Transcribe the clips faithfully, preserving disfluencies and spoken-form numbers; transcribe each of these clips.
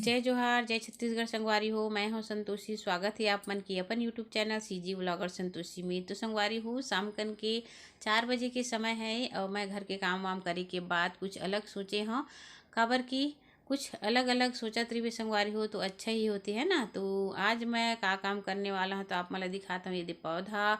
जय जोहार, जय छत्तीसगढ़ संगवारी हो। मैं हूं संतोषी। स्वागत है आप मन के अपन YouTube channel CG vlogger Santoshi में। तो संगवारी हो, शाम कन के चार बजे के समय है और मैं घर के काम वाम करे के बाद कुछ अलग सोचे हूँ, काबर कि कुछ अलग अलग सोचत रहिबे संगवारी हो तो अच्छा ही होते है ना। तो आज मैं का काम करने वाला हूँ तो आप मन ला दिखाता हूँ। ये दे पौधा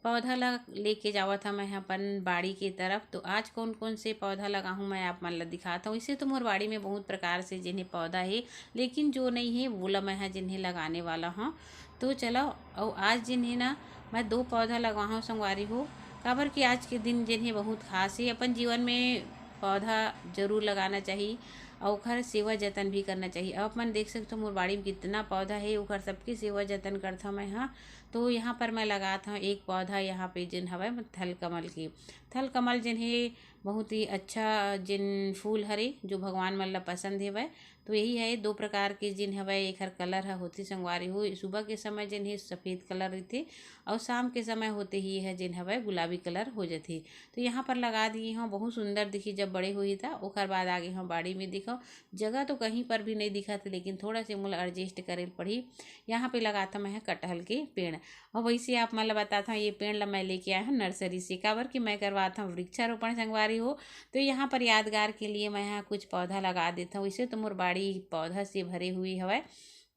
पौधा ला लेके जावत हूँ मैं अपन बाड़ी के तरफ। तो आज कौन कौन से पौधा लगाहूँ मैं आप मन ला दिखाता हूँ। इसे तो मोर बाड़ी में बहुत प्रकार से जिन्हें पौधा है, लेकिन जो नहीं है वो ला मैं ह जिन्हें लगाने वाला हूँ। तो चलो, और आज जिन्हें ना मैं दो पौधा लगवाहूँ संगवारी हो, काबर कि आज के दिन जिन्हें बहुत खास है। अपन जीवन में पौधा जरूर लगाना चाहिए और ओखर सेवा जतन भी करना चाहिए। अब अपन देख सकते हो मोर बाड़ी में कितना पौधा है, ओखर सबके सेवा जतन करता मैं। हाँ, तो यहाँ पर मैं लगात हूँ एक पौधा, यहाँ पे जिन हवय थल कमल के। थल कमल जिन हे बहुत ही अच्छा जिन फूल हरे जो भगवान मन ला पसंद हेवय। तो यही है दो प्रकार के जिन हवय, एखर कलर ह होथे संगवारी हो। सुबह के समय जिन हे सफेद कलर रहिथे और शाम के समय होते ही यह जिन हवय गुलाबी कलर हो जाथे। तो यहाँ पर लगा दिए हूँ, बहुत सुंदर दिखी जब बड़े होही त। ओकर बाद आगे हूँ बाड़ी में, दिखो जगह तो कहीं पर भी नहीं दिखत, लेकिन थोड़ा से मोला एडजस्ट करे पड़ही। यहाँ पे लगात हूँ मैं ह कटहल के पेड़। और वैसे आप मन ला बताता हूँ, ये पेड़ ला मैं लेके आया हूँ नर्सरी से, काबर कि मैं करवाता हूँ वृक्षारोपण संगवारी हो। तो यहाँ पर यादगार के लिए मैं यहाँ कुछ पौधा लगा देता हूँ। इसे तो मोर बाड़ी पौधा से भरे हुए हवय।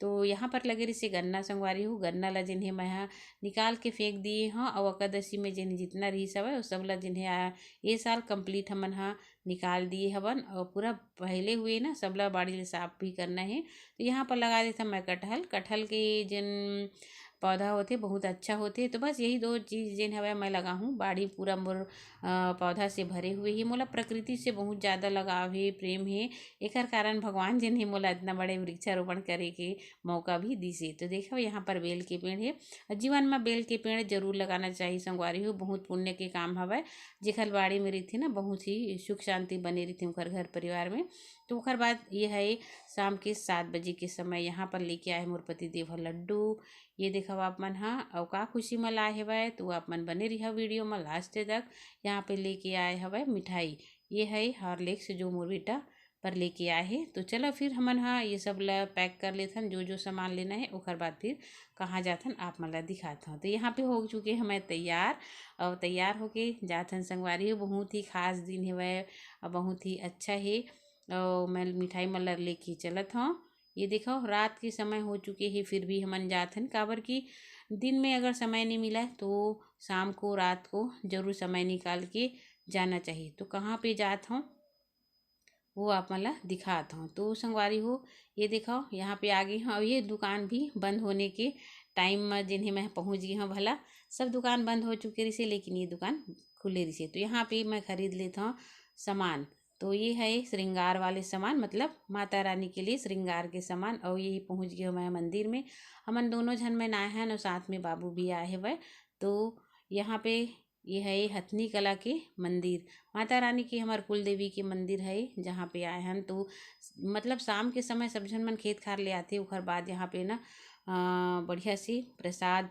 तो यहाँ पर लगे रहिसे गन्ना संगवारी हो, गन्ना ला जिन्हें मैं ह निकाल के फेंक दिए हूँ और एकादशी में जिन्हें जितना रहिस हवय वो सब ला जिन्हें आ, ये साल कंप्लीट हमन ह निकाल दिए हवन और पूरा पहले हुए ना, सबला बाड़ी ले साफ भी करना है। तो यहाँ पर लगा देता मैं कटहल। कटहल के जिन पौधा होथे बहुत अच्छा होथे। तो बस यही दो चीज़ जिन हवय मैं लगाहूँ। बाड़ी पूरा मोर अ, पौधा से भरे हुए ही। मोला प्रकृति से बहुत ज़्यादा लगाव हे, प्रेम हे, एकर कारण भगवान जिन हे मोला इतना बड़े वृक्षारोपण करे के मौका भी दिस हे। तो देखो यहाँ पर बेल के पेड़ हे। जीवन में बेल के पेड़ जरूर लगाना चाहिए संगवारी हो, बहुत पुण्य के काम हवय। जेखर बाड़ी में रहिथे ना, बहुत ही सुख शांति बने रहिथे ओकर घर परिवार में। तो ओकर बाद ये है शाम के सात बजे के समय यहाँ पर लेके आए मोर पति देव ह लड्डू। ये देखव आप मन ह, अउ का खुशी म लाए हेवय, तो आप मन बने रिहा वीडियो म लास्ट तक। यहाँ पे लेके आए हवय मिठाई, ये है हॉर्लिक्स जो मोर बेटा पर लेके आए हे। तो चलो फिर हमन ह ये सब ला पैक कर लेथन, जो जो सामान लेना है, ओकर बाद फिर कहाँ जाथन आप मन ला दिखात हूँ। तो यहाँ पे हो चुके हमें तैयार, और तैयार होके जाथन संगवारी हो। बहुत ही खास दिन हेवय और बहुत ही अच्छा हे। और मैं मिठाई मन ला लेके चलत हूँ। ये देखो रात के समय हो चुके हे, फिर भी हमन जाथन, काबर कि दिन में अगर समय नहीं मिला तो शाम को, रात को जरूर समय निकाल के जाना चाहिए। तो कहाँ पे जात हूँ वो आप मन ला दिखात हूँ। तो संगवारी हो, ये देखो यहाँ पे आ गई हूँ। और ये दुकान भी बंद होने के टाइम में जिन्हें मैं पहुँच गई हूँ, भला सब दुकान बंद हो चुके रहिसे, लेकिन ये दुकान खुले रहिसे। तो यहाँ पे मैं खरीद लेता हूँ सामान। तो ये है श्रृंगार वाले सामान, मतलब माता रानी के लिए श्रृंगार के सामान। और ये पहुँच गए मैं मंदिर में। हमन दोनों झन में नाए हन और साथ में बाबू भी आए हवय। तो यहाँ पे ये है हथनी कला के मंदिर, माता रानी के, हमार कुल देवी के मंदिर है, जहाँ पे आए हन। तो मतलब शाम के समय सब झन मन खेत खार ले आथे, ओकर बाद यहाँ पे ना अ, बढ़िया से प्रसाद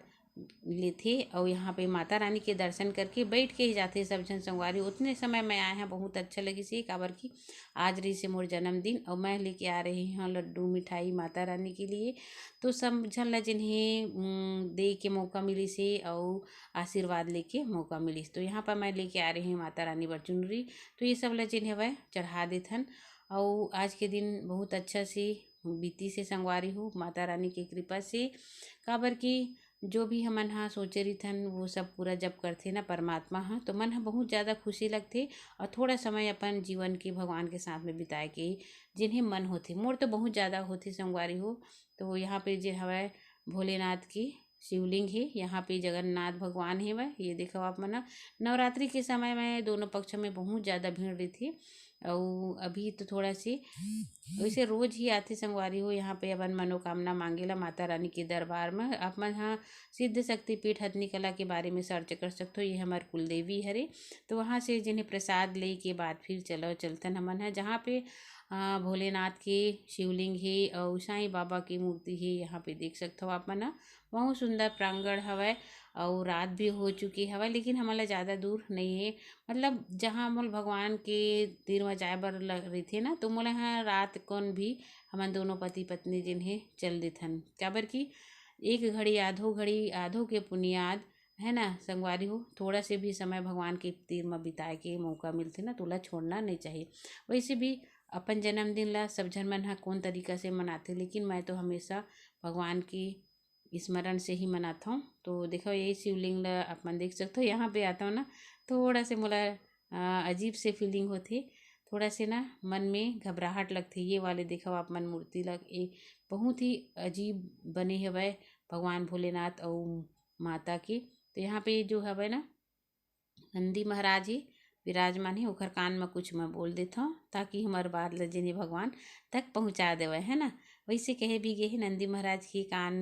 लेथे और यहाँ पे माता रानी के दर्शन करके बैठ के ही जाथे सब झन संगवारी। उतने समय मैं आए हैं, बहुत अच्छा लगिस हे, काबर कि आज रहिसे मोर जन्मदिन और मैं लेके आ रही हूँ लड्डू मिठाई माता रानी के लिए। तो सब झन ला जिन्हें उम, दे के मौका मिलिस हे और आशीर्वाद लेके मौका मिलिस, तो यहाँ पर मैं लेके आ रही हूँ माता रानी बर चुनरी। तो ये सब ला जिन्हें वह चढ़ा देथन। और आज के दिन बहुत अच्छा से बीती से संगवारी हो माता रानी के कृपा से, काबर कि जो भी हमन ह सोचे रहिथन वो सब पूरा जब करथे ना परमात्मा ह, तो मन ह बहुत ज़्यादा खुशी लगथे। और थोड़ा समय अपन जीवन के भगवान के साथ में बिताए के जिन्हें मन होथे, मोर तो बहुत ज़्यादा होथे संगवारी हो। तो यहाँ पे जे हवय भोलेनाथ की शिवलिंग हे, यहाँ पे जगन्नाथ भगवान हेवय। ये देखो आप मन ह, नवरात्रि के समय में दोनों पक्ष में बहुत ज़्यादा भीड़ रहिथे। अउ अभी तो थोड़ा से वैसे रोज ही आथे संगवारी हो, यहाँ पे अपन मनोकामना मांगेला माता रानी के दरबार में। आप मन ह सिद्ध शक्ति पीठ हथनी कला के बारे में सर्च कर सकते हो, ये हमार कुलदेवी हरे। तो वहाँ से जिन्हें प्रसाद ले के बाद फिर चलो चलथन हमन ह, जहाँ पे अ, भोलेनाथ के शिवलिंग हे अउ साईं बाबा के मूर्ति हे, यहाँ पे देख सकत हव आप मन ह। बहुत सुंदर प्रांगण हवय अउ रात भी हो चुके हवय, लेकिन हमन ला ज़्यादा दूर नइ हे। मतलब जहाँ मोला भगवान के तीर म जाए बर ल-, रहिथे ना, तो मोला यहाँ रात कौन भी हमन दोनों पति पत्नी जेन हे चल देथन, काबर कि एक घड़ी आधो घड़ी आधो के पुनियाद, है ना संगवारी हो, थोड़ा से भी समय भगवान के तीर म बिताए के मौका मिलथे ना, तोला छोड़ना नहीं चाहिए। वैसे भी अपन जन्मदिन ला सब झन मन ह कोन तरीका से मनाथे, लेकिन मैं तो हमेशा भगवान के स्मरण से ही मनाथव। तो देखो, ये शिवलिंग ला आप मन देख सकते हो, यहाँ पे आता हूँ ना, थोड़ा से मोला अ, अजीब से फीलिंग होथे, थोड़ा से ना मन में घबराहट लगथे। ये वाले देखो आप मन मूर्ति ला, ए बहुत ही अजीब बने हवय भगवान भोलेनाथ अउ माता के। तो यहाँ पे जो हवय ना, नंदी महाराज ही विराजमान हे, ओखर कान म कुछ मैं बोल देथव, ताकि हमर बात ल जेन हे भगवान तक पहुँचा देवय, है ना। वैसे कहे भी गे हे, नंदी महाराज के कान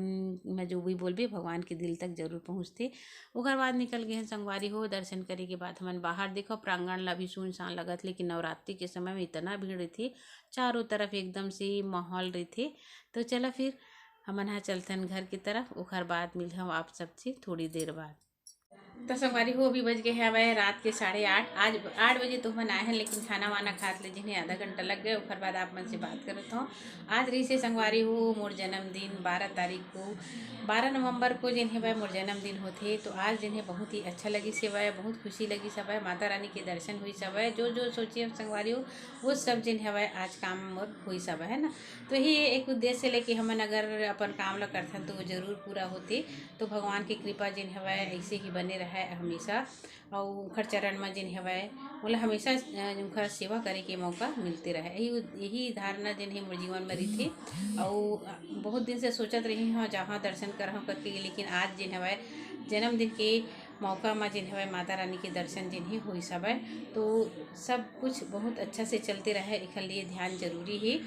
म जो भी बोलबे, भगवान के दिल तक जरूर पहुँचथे। ओकर बाद निकल गे हन संगवारी हो, दर्शन करे के बाद हमन बाहर देखो, प्रांगण ला भी सुनसान लगत, लेकिन नवरात्रि के समय में इतना भीड़ रहिथे, चारों तरफ एकदम से माहौल रहिथे। तो चला फिर हमन ह चलथन घर की तरफ, ओकर बाद मिलहूँ आप सबसे थोड़ी देर बाद। तो संगवारी हो, अभी बज गए हवय रात के साढ़े आठ। आज आठ बजे तो हमन आए हैं, लेकिन खाना वाना खात ले जेन हे आधा घंटा लग गए। ओकर बाद आप मन से बात करत हूँ। आज रहिसे संगवारी हो मोर जन्मदिन, बारह तारीख को, बारह नवंबर को जेन हवय मोर जन्मदिन होथे। तो आज जेन हे बहुत ही अच्छा लगिस हवय, बहुत खुशी लगिस हवय, माता रानी के दर्शन हुई हवय। जो जो सोचे संगवारी हो, वो सब जेन हवय आज काम मोर हुई हवय, है ना। तो यही एक उद्देश्य लेके हमन अगर अपन काम ला करथन, तो वो जरूर पूरा होथे। तो भगवान के कृपा जेन हवय, ऐसे ही बने रहय हमेशा। अउ उंखर चरण म जेन हवय, मोला हमेशा, अ, उंखर सेवा करे के मौका मिलते रहय। यही उद-, यही धारणा जेन हे मोर जीवन म रहिथे। अउ बहुत दिन से सोचत रही हूँ, जाहाँ दर्शन करहूँ करके, लेकिन आज जेन हवय, जन्मदिन के मौका म जेन हवय, माता रानी के दर्शन जेन हे होइस हवय। तो सब कुछ बहुत अच्छा से चलते रहय, एखर लिए ध्यान जरूरी हे।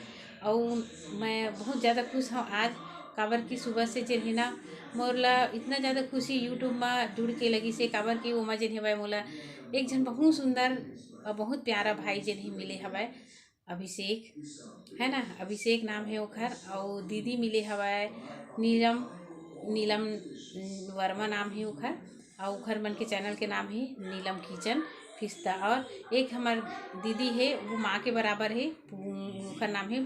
अउ मैं बहुत ज़्यादा खुश हूँ आज, काबर कि सुबह से जेन हे ना, मोर ला इतना ज़्यादा खुशी YouTube म जुड़ के लगिस हे, काबर कि ओमा जेन हवय, मोला एक झन बहुत सुंदर अउ बहुत प्यारा भाई जेन हे मिले हवय, अभिषेक, है ना, अभिषेक नाम हे ओखर, अउ दीदी मिले हवय नीलम, नीलम वर्मा नाम हे ओखर, अउ ओखर मन के channel के नाम हे नीलम किचन फिस्ता। और एक हमर दीदी हे, वो माँ के बराबर हे, पु-, ओखर नाम हे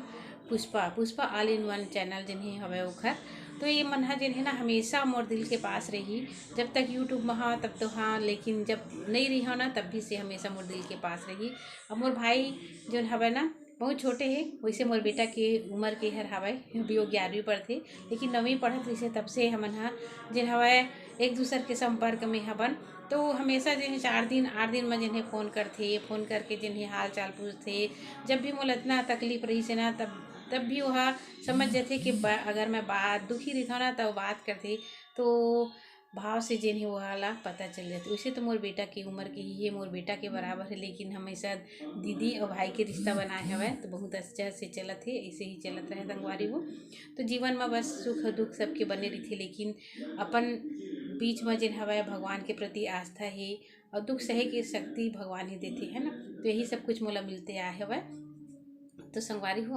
Pushpa, Pushpa All in One channel जेन हे हवय ओखर। तो ये मन ह जेन हे ना, हमेशा मोर दिल के पास रही। जब तक YouTube म हा, तब तो हाँ, लेकिन जब नहीं रही हो ना, तब भी से हमेशा मोर दिल के पास रही। अब मोर भाई जोन हवय ना, बहुत छोटे हे, वैसे मोर बेटा के उम्र के हर हवय, अभी वो ग्यारहवीं पढ़थे, लेकिन नौवीं पढ़त रहिसे, तब से हमन ह जेन हवय, एक दूसर के संपर्क में हवन। तो हमेशा जेन हे चार दिन, आठ दिन म जेन हे फोन करथे, फोन करके जेन हे हाल चाल पूछथे। जब भी मोला इतना तकलीफ रहिसे ना, तब, तब भी वह समझ जाथे कि बा-, अगर मैं बात दुखी रहिथव ना, त वो बात करथे। तो भाव से जेन हे, वो ला पता चल जाथे। वैसे तो मोर बेटा के उम्र के ही हे, मोर बेटा के बराबर हे, लेकिन हमेशा दीदी अउ भाई के रिश्ता बनाए हवय, तो बहुत अच्छा से चलत हे, ऐसे ही चलत रहे संगवारी हो। तो जीवन म बस सुख दुख सबके बने रहिथे, लेकिन अपन बीच म जेन हवय, भगवान के प्रति आस्था हे अउ दुख सहे के शक्ति भगवान ही देथे, है ना। तो यही सब कुछ मोला मिलते आए हवय। तो संगवारी हो,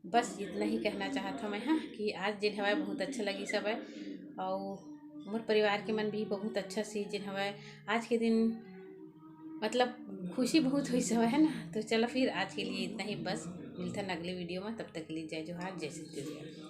बस इतना ही कहना चाहत हवं मैं, हाँ, कि आज जेन हवय, बहुत अच्छा लगिस हवय, अउ मोर परिवार के मन भी बहुत अच्छा से जेन हवय, आज के दिन, मतलब, खुशी बहुत होइस हवय, है ना। तो चलो फिर आज के लिए इतना ही, बस मिलथन अगले video में, तब तक के लिए जय जोहार, जय छत्तीसगढ़।